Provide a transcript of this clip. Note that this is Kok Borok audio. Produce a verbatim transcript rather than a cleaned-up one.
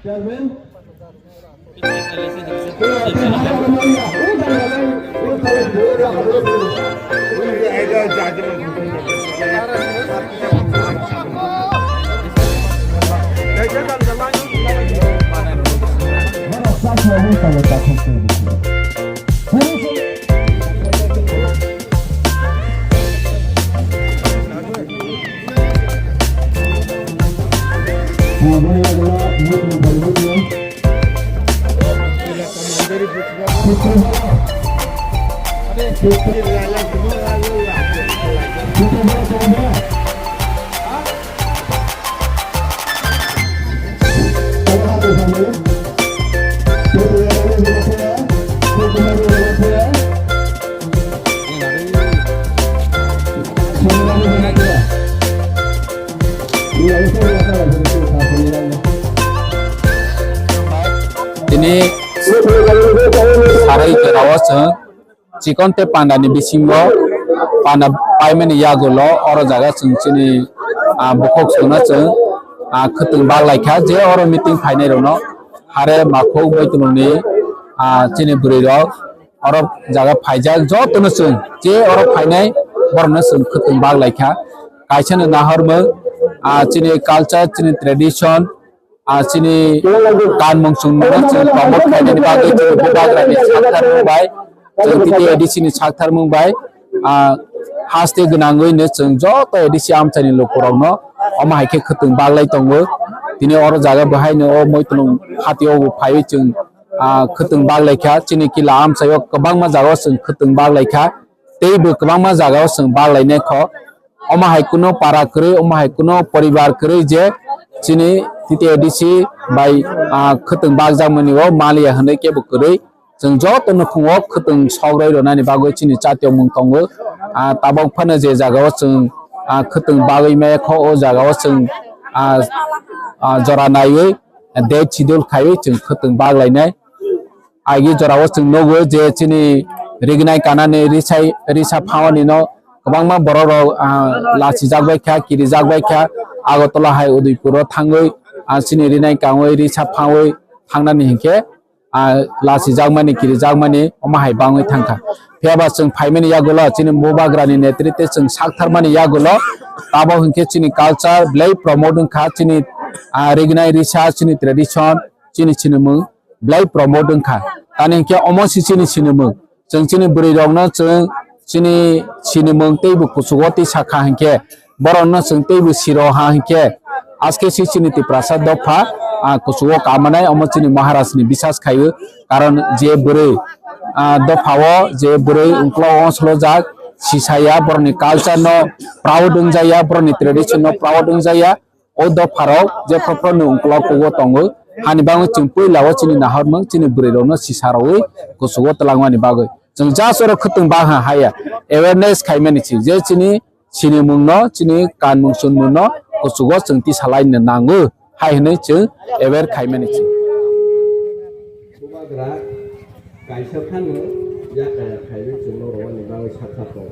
Chairman. Tini sarai jorao chwng chikon tei panda ni bisingo panda paimani yagulo oro jaga chwng chini, ah, bukhuk songno chwng, ah, khwtwng bak lai kha je oro meeting phainai rokno hare makhuk bai tongmani, ah, chini bwrwi rok oro jaga phaijak jotono chwng je oro phainai borokno chwng khwtwng bak lai kha. Kaisa no nahormung, ah, chini culture, chini tradition, ah, chini kanmung chwng nungno chwng promote khainani bagwi chwng bubagrani saktharmung bai, chwng titi A D C ni saktharmung bai, ah, haste gwnangwi no chwng joto A D C amchaini lukurokno omo hai khe khwtwng baglai tongo. Tini oro jaga bo haino o Moitwlwng hatio bo phaiwi chwng, ah, khwtwng baglai kha. Chini kila amchaio kwbangma jagao chwng khwtwng baglai kha. Tei bo kwbangma jagao chwng baglainai kho. Omo hai kuno para kwrwi, omo hai kuno poribar kwrwi je chini titi A D C bai, ah, khwtwng bakjakmani o maliya hwnwi kebo kwrwi. Chwng joto nukhungo khwtwng sogroi rwnani bagwi chini chatiyokmung tongo. Ah, tabok phano je jagao chwng, ah, khwtwng bagwi maya kho, o jagao chwng, ah, ah, jora naiwi date schedule khaiwi chwng khwtwng baglainai. Agi jorao chwng nugo je chini rignai kanani risai, risa phawani no kwbangma borok rok, ah, lachijak bai kha, kirijak bai kha. Agartala hai Udaipur o thangwi, ah, chini rinai kangwi risa phawi thangnani hinkhe, ah, lachijakmani, kirijakmani omo hai bangwi thangkha. Phiyaba chwng phaimani yagulo chini bubagrani netrite chwng saktharmani yagulo tabok hinkhe chini culture belai promote wngkha, chini, ah, rignai risa, chini tradition, chini sinimung belai promote wngkha. Tani hinkhe omo se chini sinimung. Chwng chini bwrwi rokno chwng chini sinimung teibo kuchugo tisa kha hinkhe, borokno chwng teibo siro ha hinkhe, aske se chini Tiprasa dopha, ah, kuchugo kamanai omo chini Maharaj ni bisas khaio. Karon je bwrwi, ah, dopha o je bwrwi ungklo o slojak, sisaya borokni culture no proud wngjaya, borokni tradition no proud wngjaya. O dopharok je phophrokni ungkula kugo tongo, hani bagwi chwng puila o chini nahormung chini bwrwi rokno sisa rwui kuchugo twlangmani bagwi. Chwng just oro khwtwng bang ha haya, awareness khaimani si je chini sinimungno, chini kanmung chunmungno kuchugo chwng tisalaino nango hai hwnwi chwng aware khaimani si. Bubagra kaisa phano yakaya khaiwi chwngno rwani bagwi sakha tongo.